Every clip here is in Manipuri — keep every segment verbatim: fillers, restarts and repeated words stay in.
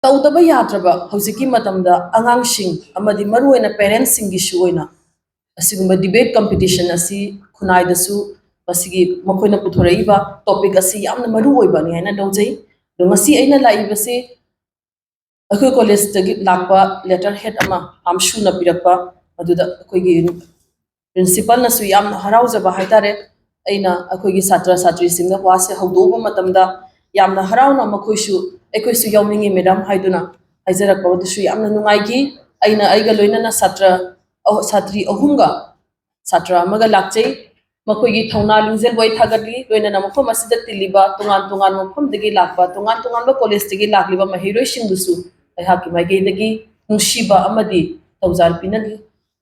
ꯇꯧꯗꯕ ꯌꯥꯗ꯭ꯔꯕ ꯍꯧꯖꯤꯛꯀꯤ ꯃꯇꯝꯗ ꯑꯉꯥꯡꯁꯤꯡ ꯑꯃꯗꯤ ꯃꯔꯨꯑꯣꯏꯅ ꯄꯦꯔꯦꯟꯁꯁꯤꯡꯒꯤꯁꯨ ꯑꯣꯏꯅ ꯑꯁꯤꯒꯨꯝꯕ ꯗꯤꯕꯦꯠ ꯀꯝꯄꯤꯇꯤꯁꯟ ꯑꯁꯤ ꯈꯨꯟꯅꯥꯏꯗꯁꯨ ꯃꯁꯤꯒꯤ ꯃꯈꯣꯏꯅ ꯄꯨꯊꯣꯔꯛꯏꯕ ꯇꯣꯄꯤꯛ ꯑꯁꯤ ꯌꯥꯝꯅ ꯃꯔꯨ ꯑꯣꯏꯕꯅꯤ ꯍꯥꯏꯅ ꯂꯧꯖꯩ꯫ ꯑꯗꯣ ꯉꯁꯤ ꯑꯩꯅ ꯂꯥꯛꯏꯕꯁꯤ ꯑꯩꯈꯣꯏ ꯀꯣꯂꯦꯖꯇꯒꯤ ꯂꯥꯛꯄ ꯂꯦꯇꯔ ꯍꯦꯗ ꯑꯃ ꯑꯥꯝꯁꯨꯅ ꯄꯤꯔꯛꯄ, ꯑꯗꯨꯗ ꯑꯩꯈꯣꯏꯒꯤ ꯄ꯭ꯔꯤꯟꯁꯤꯄꯜꯅꯁꯨ ꯌꯥꯝꯅ ꯍꯔꯥꯎꯖꯕ ꯍꯥꯏꯇꯥꯔꯦ꯫ ꯑꯩꯅ ꯑꯩꯈꯣꯏꯒꯤ ꯁꯥꯇ꯭ꯔ ꯁꯥꯇ꯭ꯔꯤꯁꯤꯡꯗ ꯋꯥꯁꯦ ꯍꯧꯗꯣꯛꯎꯕ ꯃꯇꯝꯗ ꯌꯥꯝꯅ ꯍꯔꯥꯎꯅ ꯃꯈꯣꯏꯁꯨ "ꯑꯩꯈꯣꯏꯁꯨ ꯌꯥꯎꯅꯤꯡꯉꯤ ꯃꯦꯗꯥꯝ" ꯍꯥꯏꯗꯨꯅ ꯍꯥꯏꯖꯔꯛꯄ ꯑꯗꯨꯁꯨ ꯌꯥꯝꯅ ꯅꯨꯡꯉꯥꯏꯈꯤ꯫ ꯑꯩꯅ ꯑꯩꯒ ꯂꯣꯏꯅꯅ ꯁꯥꯇ꯭ꯔ ꯑꯍꯨ-, ꯁꯥꯇ꯭ꯔꯤ ꯑꯍꯨꯝꯒ ꯁꯥꯇ꯭ꯔ ꯑꯃꯒ ꯂꯥꯛꯆꯩ꯫ ꯃꯈꯣꯏꯒꯤ ꯊꯧꯅꯥ ꯂꯤꯡꯖꯦꯜꯕꯨ ꯑꯩ ꯊꯥꯒꯠꯂꯤ꯫ ꯂꯣꯏꯅꯅ ꯃꯐꯝ ꯑꯁꯤꯗ ꯇꯤꯜꯂꯤꯕ ꯇꯣꯉꯥꯟ ꯇꯣꯉꯥꯟꯕ ꯃꯐꯝꯗꯒꯤ ꯂꯥꯛꯄ, ꯇꯣꯉꯥꯟ ꯇꯣꯉꯥꯟꯕ ꯀꯣꯂꯦꯖꯇꯒꯤ ꯂꯥꯛꯂꯤꯕ ꯃꯍꯩꯔꯣꯏꯁꯤꯡꯕꯨꯁꯨ ꯑꯩꯍꯥꯛꯀꯤ ꯃꯥꯏꯀꯩꯗꯒꯤ ꯅꯨꯡꯁꯤꯕ ꯑꯃꯗꯤ ꯊꯧꯖꯥꯜ ꯄꯤꯅꯔꯤ꯫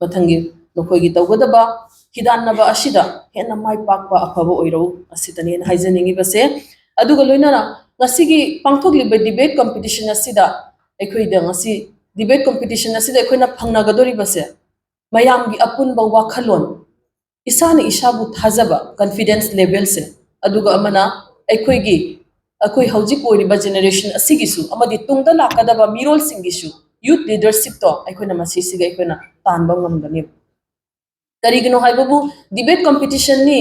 ꯃꯊꯪꯒꯤ ꯅꯈꯣꯏꯒꯤ ꯇꯧꯒꯗꯕ ꯍꯤꯗꯥꯟꯅꯕ ꯑꯁꯤꯗ ꯍꯦꯟꯅ ꯃꯥꯏ ꯄꯥꯛꯄ ꯑꯐꯕ ꯑꯣꯏꯔꯛꯎ ꯑꯁꯤꯗꯅꯦꯅ ꯍꯥꯏꯖꯅꯤꯡꯉꯤꯕꯁꯦ꯫ ꯑꯗꯨꯒ ꯂꯣꯏꯅꯅ ꯉꯁꯤꯒꯤ ꯄꯥꯡꯊꯣꯛꯂꯤꯕ ꯗꯤꯕꯦꯠ ꯀꯝꯄꯤꯇꯤꯁꯟ ꯑꯁꯤꯗ ꯑꯩꯈꯣꯏꯗ ꯉꯁꯤ ꯗꯤꯕꯦꯠ ꯀꯝꯄꯤꯇꯤꯁꯟ ꯑꯁꯤꯗ ꯑꯩꯈꯣꯏꯅ ꯐꯪꯅꯒꯗꯧꯔꯤꯕꯁꯦ ꯃꯌꯥꯝꯒꯤ ꯑꯄꯨꯟꯕ ꯋꯥꯈꯜꯂꯣꯟ, ꯏꯁꯥꯅ ꯏꯁꯥꯕꯨ ꯊꯥꯖꯕ, ꯀꯟꯐꯤꯗꯦꯟꯁ ꯂꯦꯚꯦꯜꯁꯦ, ꯑꯗꯨꯒ ꯑꯃꯅ ꯑꯩꯈꯣꯏꯒꯤ, ꯑꯩꯈꯣꯏ ꯍꯧꯖꯤꯛ ꯑꯣꯏꯔꯤꯕ ꯖꯦꯅꯦꯔꯦꯁꯟ ꯑꯁꯤꯒꯤꯁꯨ ꯑꯃꯗꯤ ꯇꯨꯡꯗ ꯂꯥꯛꯀꯗꯕ ꯃꯤꯔꯣꯜꯁꯤꯡꯒꯤꯁꯨ ꯌꯨꯠ ꯂꯤꯗꯔꯁꯤꯞꯇꯣ ꯑꯩꯈꯣꯏꯅ ꯃꯁꯤꯁꯤꯒ ꯑꯩꯈꯣꯏꯅ ꯇꯥꯟꯕ ꯉꯝꯒꯅꯤ꯫ ꯀꯔꯤꯒꯤꯅꯣ ꯍꯥꯏꯕꯕꯨ ꯗꯤꯕꯦꯠ ꯀꯝꯄꯤꯇꯤꯁꯟꯅꯤ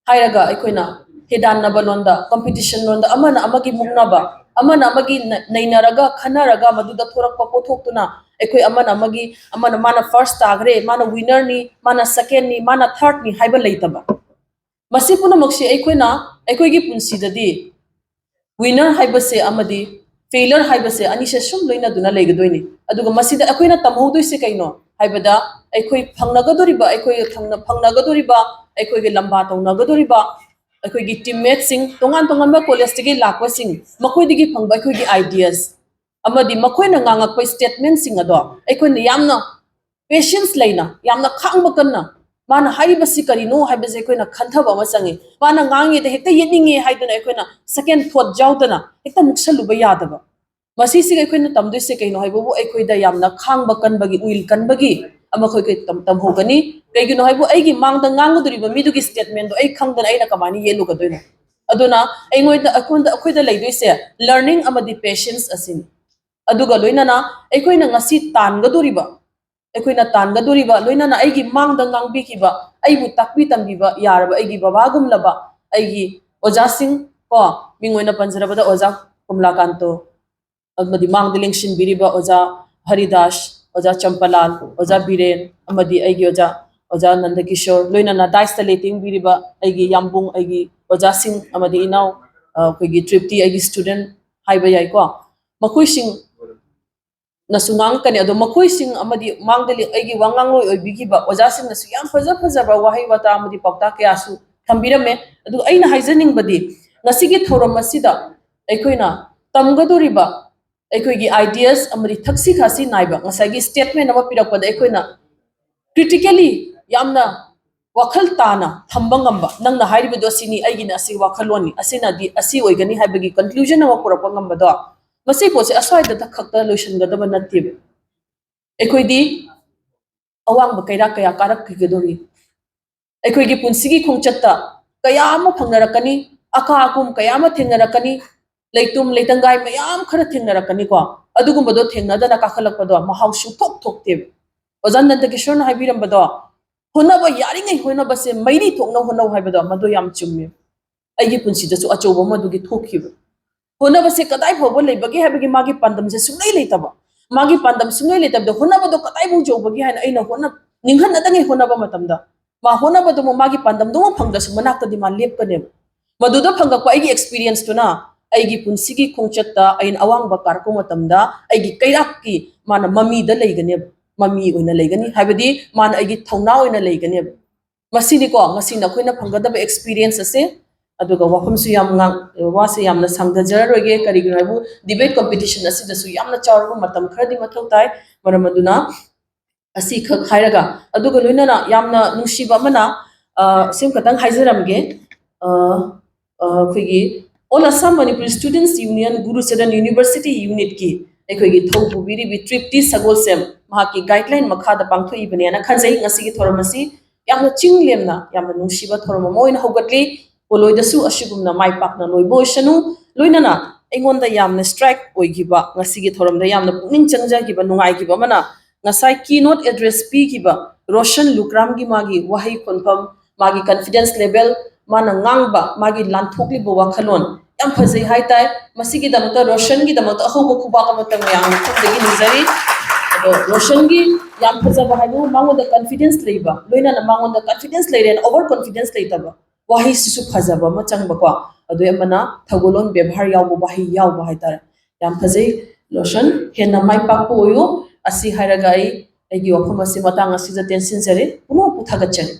ꯍꯥꯏꯔꯒ ꯑꯩꯈꯣꯏꯅ ꯍꯤꯗꯥꯟꯅꯕ ꯂꯣꯟꯗ, ꯀꯝꯄꯤꯇꯤꯁꯟ ꯂꯣꯟꯗ ꯑꯃꯅ ꯑꯃꯒꯤ ꯃꯨꯛꯅꯕ, ꯑꯃꯅ ꯑꯃꯒꯤ ꯅ-, ꯅꯩꯅꯔꯒ, ꯈꯟꯅꯔꯒ ꯃꯗꯨꯗ ꯊꯣꯔꯛꯄ ꯄꯣꯠꯊꯣꯛꯇꯨꯅ ꯑꯩꯈꯣꯏ ꯑꯃꯅ ꯑꯃꯒꯤ, ꯑꯃꯅ ꯃꯥꯅ ꯐꯥꯔꯁ ꯇꯥꯈ꯭ꯔꯦ, ꯃꯥꯅ ꯋꯤꯅꯔꯅꯤ, ꯃꯥꯅ ꯁꯦꯀꯦꯟꯅꯤ, ꯃꯥꯅ ꯊꯥꯔꯠꯅꯤ ꯍꯥꯏꯕ ꯂꯩꯇꯕ꯫ ꯃꯁꯤ ꯄꯨꯝꯅꯃꯛꯁꯤ ꯑꯩꯈꯣꯏꯅ, ꯑꯩꯈꯣꯏꯒꯤ ꯄꯨꯟꯁꯤꯗꯗꯤ ꯋꯤꯅꯔ ꯍꯥꯏꯕꯁꯦ ꯑꯃꯗꯤ ꯐꯦꯂꯔ ꯍꯥꯏꯕꯁꯦ ꯑꯅꯤꯁꯦ ꯁꯨꯝ ꯂꯣꯏꯅꯗꯨꯅ ꯂꯩꯒꯗꯣꯏꯅꯤ꯫ ꯑꯗꯨꯒ ꯃꯁꯤꯗ ꯑꯩꯈꯣꯏꯅ ꯇꯝꯍꯧꯗꯣꯏꯁꯦ ꯀꯩꯅꯣ ꯍꯥꯏꯕꯗ, ꯑꯩꯈꯣꯏ ꯐꯪꯅꯒꯗꯧꯔꯤꯕ, ꯑꯩꯈꯣꯏꯒ ꯊꯪꯅ ꯐꯪꯅꯒꯗꯧꯔꯤꯕ, ꯑꯩꯈꯣꯏꯒꯤ ꯂꯝꯕꯥ ꯇꯧꯅꯒꯗꯧꯔꯤꯕ, ꯑꯩꯈꯣꯏꯒꯤ ꯇꯤꯝꯃꯦꯠꯁꯤꯡ, ꯇꯣꯉꯥꯟ ꯇꯣꯉꯥꯟꯕ ꯀꯣꯂꯦꯖꯇꯒꯤ ꯂꯥꯛꯄꯁꯤꯡ, ꯃꯈꯣꯏꯗꯒꯤ ꯐꯪꯕ ꯑꯩꯈꯣꯏꯒꯤ ꯑꯥꯏꯗꯤꯌꯥꯁ, ꯑꯃꯗꯤ ꯃꯈꯣꯏꯅ ꯉꯥꯡꯉꯛꯄ ꯁ꯭ꯇꯦꯠꯃꯦꯟꯁꯤꯡ ꯑꯗꯣ ꯑꯩꯈꯣꯏꯅ ꯌꯥꯝꯅ ꯄꯦꯁꯦꯟꯁ ꯂꯩꯅ, ꯌꯥꯝꯅ ꯈꯥꯡꯕ ꯀꯟꯅ, ꯃꯥꯅ ꯍꯥꯏꯔꯤꯕꯁꯤ ꯀꯔꯤꯅꯣ ꯍꯥꯏꯕꯁꯦ ꯑꯩꯈꯣꯏꯅ ꯈꯟꯊꯕ ꯑꯃ ꯆꯪꯉꯤ꯫ ꯃꯥꯅ ꯉꯥꯡꯉꯤꯗ ꯍꯦꯛꯇ ꯌꯦꯠꯅꯤꯡꯉꯦ ꯍꯥꯏꯗꯨꯅ ꯑꯩꯈꯣꯏꯅ ꯁꯦꯀꯦꯟ ꯊꯣꯠ ꯌꯥꯎꯗꯅ ꯍꯦꯛꯇ ꯃꯨꯛꯁꯜꯂꯨꯕ ꯌꯥꯗꯕ꯫ ꯃꯁꯤꯁꯤꯒ ꯑꯩꯈꯣꯏꯅ ꯇꯝꯗꯣꯏꯁꯦ ꯀꯩꯅꯣ ꯍꯥꯏꯕꯕꯨ, ꯑꯩꯈꯣꯏꯗ ꯌꯥꯝꯅ ꯈꯥꯡꯕ ꯀꯟꯕꯒꯤ, ꯎꯏꯜ ꯀꯟꯕꯒꯤ ꯑꯃ ꯑꯩꯈꯣꯏ ꯇꯝ-, ꯇꯝꯍꯧꯒꯅꯤ꯫ ꯀꯩꯒꯤꯅꯣ ꯍꯥꯏꯕꯨ, ꯑꯩꯒꯤ ꯃꯥꯡꯗ ꯉꯥꯡꯒꯗꯧꯔꯤꯕ ꯃꯤꯗꯨꯒꯤ ꯁ꯭ꯇꯦꯠꯃꯦꯟꯗꯣ ꯑꯩ ꯈꯪꯗꯅ ꯑꯩꯅ ꯀꯃꯥꯏꯅ ꯌꯦꯠꯂꯨꯒꯗꯣꯏꯅꯣ? ꯑꯗꯨꯅ ꯑꯩꯉꯣꯟꯗ, ꯑꯩꯈꯣꯏꯗ, ꯑꯩꯈꯣꯏꯗ ꯂꯩꯗꯣꯏꯁꯦ ꯂꯔꯅꯤꯡ ꯑꯃꯗꯤ ꯄꯦꯁꯦꯟꯁ ꯑꯁꯤꯅꯤ꯫ ꯑꯗꯨꯒ ꯂꯣꯏꯅꯅ ꯑꯩꯈꯣꯏꯅ ꯉꯁꯤ ꯇꯥꯟꯒꯗꯣꯔꯤꯕ, ꯑꯩꯈꯣꯏꯅ ꯇꯥꯟꯒꯗꯣꯔꯤꯕ, ꯂꯣꯏꯅꯅ ꯑꯩꯒꯤ ꯃꯥꯡꯗ ꯉꯥꯡꯕꯤꯈꯤꯕ, ꯑꯩꯕꯨ ꯇꯥꯛꯄꯤ ꯇꯝꯕꯤꯕ ꯌꯥꯔꯕ ꯑꯩꯒꯤ ꯕꯕꯥꯒꯨꯝꯂꯕ ꯑꯩꯒꯤ ꯑꯣꯖꯥꯁꯤꯡ, ꯀꯣ, ꯃꯤꯡ ꯑꯣꯏꯅ ꯄꯟꯖꯔꯕꯗ ꯑꯣꯖꯥ ꯀꯃꯂꯥꯀꯥꯟꯇꯣ, ꯑꯃꯗꯤ ꯃꯥꯡꯗ ꯂꯦꯡꯁꯤꯟꯕꯤꯔꯤꯕ ꯑꯣꯖꯥ ꯍꯔꯤꯗꯥꯁ, ꯑꯣꯖꯥ ꯆꯝꯄꯂꯥꯜ, ꯑꯣꯖꯥ ꯕꯤꯔꯦꯟ, ꯑꯃꯗꯤ ꯑꯩꯒꯤ ꯑꯣꯖꯥ, ꯑꯣꯖꯥ ꯅꯟꯗꯀꯤꯁꯣꯔ, ꯂꯣꯏꯅꯅ ꯗꯥꯏꯁꯇ ꯂꯦꯡꯕꯤꯔꯤꯕ ꯑꯩꯒꯤ ꯌꯥꯝꯕꯨꯡ, ꯑꯩꯒꯤ ꯑꯣꯖꯥꯁꯤꯡ, ꯑꯃꯗꯤ ꯏꯅꯥꯎ, ꯑ, ꯑꯩꯈꯣꯏꯒꯤ ꯇ꯭ꯔꯤꯞꯇꯤ, ꯑꯩꯒꯤ ꯁ꯭ꯇꯨꯗꯦꯟ ꯍꯥꯏꯕ ꯌꯥꯏꯀꯣ꯫ ꯃꯈꯣꯏꯁꯤꯡ ꯅꯁꯨ ꯉꯥꯡꯉꯛꯀꯅꯤ꯫ ꯑꯗꯣ ꯃꯈꯣꯏꯁꯤꯡ ꯑꯃꯗꯤ ꯃꯥꯡꯗ ꯂꯦ-, ꯑꯩꯒꯤ ꯋꯥ ꯉꯥꯡꯂꯣꯏ ꯑꯣꯏꯕꯤꯈꯤꯕ ꯑꯣꯖꯥꯁꯤꯡꯅꯁꯨ ꯌꯥꯝ ꯐꯖ ꯐꯖꯕ ꯋꯥꯍꯩ ꯋꯥꯇꯥ ꯑꯃꯗꯤ ꯄꯥꯎꯇꯥꯛ ꯀꯌꯥꯁꯨ ꯊꯝꯕꯤꯔꯝꯃꯦ꯫ ꯑꯗꯨ ꯑꯩꯅ ꯍꯥꯏꯖꯅꯤꯡꯕꯗꯤ, ꯉꯁꯤꯒꯤ ꯊꯧꯔꯝ ꯑꯁꯤꯗ ꯑꯩꯈꯣꯏꯅ ꯇꯝꯒꯗꯧꯔꯤꯕ ꯑꯩꯈꯣꯏꯒꯤ ideas ꯑꯃꯗꯤ ꯊꯛꯁꯤ ꯈꯥꯁꯤ ꯅꯥꯏꯕ ꯉꯁꯥꯏꯒꯤ statement ꯑꯃ ꯄꯤꯔꯛꯄꯗ ꯑꯩꯈꯣꯏꯅ critically ꯌꯥꯝꯅ ꯋꯥꯈꯜ ꯇꯥꯅ ꯊꯝꯕ ꯉꯝꯕ, ꯅꯪꯅ ꯍꯥꯏꯔꯤꯕꯗꯣ ꯑꯁꯤꯅꯤ, ꯑꯩꯒꯤꯅ ꯑꯁꯤ ꯋꯥꯈꯜꯂꯣꯟꯅꯤ, ꯑꯁꯤꯅꯗꯤ ꯑꯁꯤ ꯑꯣꯏꯒꯅꯤ ꯍꯥꯏꯕꯒꯤ conclusion ꯑꯃ ꯄꯨꯔꯛꯄ ꯉꯝꯕꯗꯣ, ꯃꯁꯤ ꯄꯣꯠꯁꯦ ꯑꯁ꯭ꯋꯥꯏꯗ ꯈꯛꯇ ꯂꯣꯏꯁꯤꯟꯒꯗꯕ ꯅꯠꯇꯦꯕ꯫ ꯑꯩꯈꯣꯏꯗꯤ ꯑꯋꯥꯡꯕ ꯀꯩꯔꯥꯛ ꯀꯌꯥ ꯀꯥꯔꯛꯈꯤꯒꯗꯧꯔꯤ꯫ ꯑꯩꯈꯣꯏꯒꯤ ꯄꯨꯟꯁꯤꯒꯤ ꯈꯣꯡꯆꯠꯇ ꯀꯌꯥ ꯑꯃ ꯐꯪꯅꯔꯛꯀꯅꯤ, ꯑꯀꯥ ꯑꯀꯨꯝ ꯀꯌꯥ ꯑꯃ ꯊꯦꯡꯅꯔꯛꯀꯅꯤ, ꯂꯩꯇꯨꯝ ꯂꯩꯇꯪꯒꯥꯏ ꯃꯌꯥꯝ ꯈꯔ ꯊꯦꯡꯅꯔꯛꯀꯅꯤꯀꯣ꯫ ꯑꯗꯨꯒꯨꯝꯕꯗꯣ ꯊꯦꯡꯅꯗꯅ ꯀꯥꯈꯠꯂꯛꯄꯗꯣ ꯃꯍꯥꯎ ꯁꯨꯡꯊꯣꯛ ꯊꯣꯛꯇꯦꯕ꯫ ꯑꯣꯖꯥ ꯅꯟꯗꯀꯤꯁꯣꯔꯅ ꯍꯥꯏꯕꯤꯔꯝꯕꯗꯣ, "ꯍꯣꯠꯅꯕ ꯌꯥꯔꯤꯉꯩ ꯍꯣꯠꯅꯕꯁꯦ ꯃꯩꯔꯤ ꯊꯣꯛꯅ ꯍꯣꯠꯅꯧ" ꯍꯥꯏꯕꯗꯣ, ꯃꯗꯨ ꯌꯥꯝ ꯆꯨꯝꯃꯦ꯫ ꯑꯩꯒꯤ ꯄꯨꯟꯁꯤꯗꯁꯨ ꯑꯆꯧꯕ ꯑꯃ ꯑꯗꯨꯒꯤ ꯊꯣꯛꯈꯤꯕ꯫ ꯍꯣꯠꯅꯕꯁꯦ ꯀꯗꯥꯏ ꯐꯥꯎꯕ ꯂꯩꯕꯒꯦ ꯍꯥꯏꯕꯒꯤ ꯃꯥꯒꯤ ꯄꯥꯟꯗꯝꯁꯦ ꯁꯨꯡꯂꯩ ꯂꯩꯇꯕ꯫ ꯃꯥꯒꯤ ꯄꯥꯟꯗꯝ ꯁꯨꯡꯂꯩ ꯂꯩꯇꯕꯗ ꯍꯣꯠꯅꯕꯗꯣ ꯀꯗꯥꯏꯐꯥꯎ ꯌꯧꯕꯒꯦ ꯍꯥꯏꯅ ꯑꯩꯅ ꯍꯣꯠꯅ-, ꯅꯤꯡꯍꯟꯅꯗꯉꯩ ꯍꯣꯠꯅꯕ ꯃꯇꯝꯗ, ꯃꯥ ꯍꯣꯠꯅꯕꯗꯨꯃ ꯃꯥꯒꯤ ꯄꯥꯟꯗꯝꯗꯨꯃ ꯐꯪꯗ꯭ꯔꯁꯨ ꯃꯅꯥꯛꯇꯗꯤ ꯃꯥ ꯂꯦꯞꯀꯅꯦꯕ꯫ ꯃꯗꯨꯗ ꯐꯪꯉꯛꯄ ꯑꯩꯒꯤ experienceꯇꯨꯅ ꯑꯩꯒꯤ ꯄꯨꯟꯁꯤꯒꯤ ꯈꯣꯡꯆꯠꯇ ꯑꯩꯅ ꯑꯋꯥꯡꯕ ꯀꯥꯔꯛꯄ ꯃꯇꯝꯗ ꯑꯩꯒꯤ ꯀꯩꯔꯥꯛꯀꯤ ꯃꯥꯅ ꯃꯃꯤꯗ ꯂꯩꯒꯅꯦꯕ, ꯃꯃꯤ ꯑꯣꯏꯅ ꯂꯩꯒꯅꯤ, ꯍꯥꯏꯕꯗꯤ ꯃꯥꯅ ꯑꯩꯒꯤ ꯊꯧꯅꯥ ꯑꯣꯏꯅ ꯂꯩꯒꯅꯦꯕ꯫ ꯃꯁꯤꯅꯤꯀꯣ ꯉꯁꯤ ꯅꯈꯣꯏꯅ ꯐꯪꯒꯗꯕ experience ꯑꯁꯦ꯫ ꯑꯗꯨꯒ ꯋꯥꯐꯝꯁꯨ ꯌꯥꯝ ꯉꯥꯡ-, ꯋꯥꯁꯦ ꯌꯥꯝꯅ ꯁꯥꯡꯊꯖꯔꯔꯣꯏꯒꯦ, ꯀꯔꯤꯒꯤꯅꯣ ꯍꯥꯏꯕꯨ debate competition ꯑꯁꯤꯗꯁꯨ ꯌꯥꯝꯅ ꯆꯥꯎꯔꯕ ꯃꯇꯝ ꯈꯔꯗꯤ ꯃꯊꯧ ꯇꯥꯏ꯫ ꯃꯔꯝ ꯑꯗꯨꯅ ꯑꯁꯤꯈꯛ ꯍꯥꯏꯔꯒ, ꯑꯗꯨꯒ ꯂꯣꯏꯅꯅ ꯌꯥꯝꯅ ꯅꯨꯡꯁꯤꯕ ꯑꯃꯅ, ꯑ, ꯁꯤꯃ ꯈꯛꯇꯪ ꯍꯥꯏꯖꯔꯝꯒꯦ꯫ ꯑ, ꯑ, ꯑꯩꯈꯣꯏꯒꯤ All Assam Manipuri Students Union Guru Charan University Unitꯀꯤ ꯑꯩꯈꯣꯏꯒꯤ ꯊꯧ ꯄꯨꯕꯤꯔꯤꯕꯤ ꯇ꯭ꯔꯤꯞꯇꯤ ꯁꯒꯣꯜꯁꯦꯝ ꯃꯍꯥꯛꯀꯤ guideline ꯃꯈꯥꯗ ꯄꯥꯡꯊꯣꯛꯏꯕꯅꯦꯅ ꯈꯟꯖꯩ꯫ ꯉꯁꯤꯒꯤ ꯊꯧꯔꯝ ꯑꯁꯤ ꯌꯥꯝꯅ ꯆꯤꯡ ꯂꯦꯝꯅ, ꯌꯥꯝꯅ ꯅꯨꯡꯁꯤꯕ ꯊꯧꯔꯝ ꯑꯃ ꯑꯣꯏꯅ ꯍꯧꯒꯠꯂꯤ꯫ ꯄꯣꯂꯣꯏꯗꯁꯨ ꯑꯁꯤꯒꯨꯝꯅ ꯃꯥꯏ ꯄꯥꯛꯅ ꯂꯣꯏꯕ ꯑꯣꯏꯁꯅꯨ꯫ ꯂꯣꯏꯅꯅ ꯑꯩꯉꯣꯟꯗ ꯌꯥꯝꯅ strike ꯑꯣꯏꯈꯤꯕ, ꯉꯁꯤꯒꯤ ꯊꯧꯔꯝꯗ ꯌꯥꯝꯅ ꯄꯨꯛꯅꯤꯡ ꯆꯪꯖꯈꯤꯕ, ꯅꯨꯡꯉꯥꯏꯈꯤꯕ ꯑꯃꯅ, ꯉꯁꯥꯏ keynote address ꯄꯤꯈꯤꯕ ꯔꯣꯁꯟ ꯂꯨꯀ꯭ꯔꯥꯝꯒꯤ ꯃꯥꯒꯤ ꯋꯥꯍꯩ ꯈꯣꯟꯐꯝ, ꯃꯥꯒꯤ confidence level, ꯃꯥꯅ ꯉꯥꯡꯕ, ꯃꯥꯒꯤ ꯂꯥꯟꯊꯣꯛꯂꯤꯕ ꯋꯥꯈꯜꯂꯣꯟ ꯌꯥꯝ ꯐꯖꯩ ꯍꯥꯏꯇꯥꯏ꯫ ꯃꯁꯤꯒꯤꯗꯃꯛꯇ ꯔꯣꯁꯟꯒꯤꯗꯃꯛꯇ ꯑꯍꯧꯕ ꯈꯨꯕꯥꯛ ꯑꯃꯇꯪ ꯃꯌꯥꯝ ꯃꯐꯝꯗꯒꯤ ꯅꯤꯖꯔꯤ꯫ ꯑꯗꯣ ꯔꯣꯁꯟꯒꯤ ꯌꯥꯝ ꯐꯖꯕ ꯍꯥꯏꯕꯕꯨ ꯃꯉꯣꯟꯗ confidence ꯂꯩꯕ, ꯂꯣꯏꯅꯅ ꯃꯉꯣꯟꯗ confidence ꯂꯩꯔꯦꯅ over confidence ꯂꯩꯇꯕ, ꯋꯥꯍꯩꯁꯤꯁꯨ ꯐꯖꯕ ꯑꯃ ꯆꯪꯕꯀꯣ꯫ ꯑꯗꯨ ꯑꯃꯅ ꯊꯧꯒꯜꯂꯣꯟ ꯕꯦꯕꯥꯔ ꯌꯥꯎꯕ, ꯋꯥꯍꯩ ꯌꯥꯎꯕ ꯍꯥꯏꯇꯥꯔꯦ꯫ ꯌꯥꯝ ꯐꯖꯩ ꯔꯣꯁꯟ, ꯍꯦꯟꯅ ꯃꯥꯏ ꯄꯥꯛꯄ ꯑꯣꯏꯌꯨ꯫ ꯑꯁꯤ ꯍꯥꯏꯔꯒ ꯑꯩ ꯑꯩꯒꯤ ꯋꯥꯐꯝ ꯑꯁꯤ ꯃꯇꯥꯡ ꯑꯁꯤꯗ ꯇꯦꯟꯁꯤꯟꯖꯔꯦ꯫ ꯄꯨꯝꯅꯃꯛꯄꯨ ꯊꯥꯒꯠꯆꯔꯤ꯫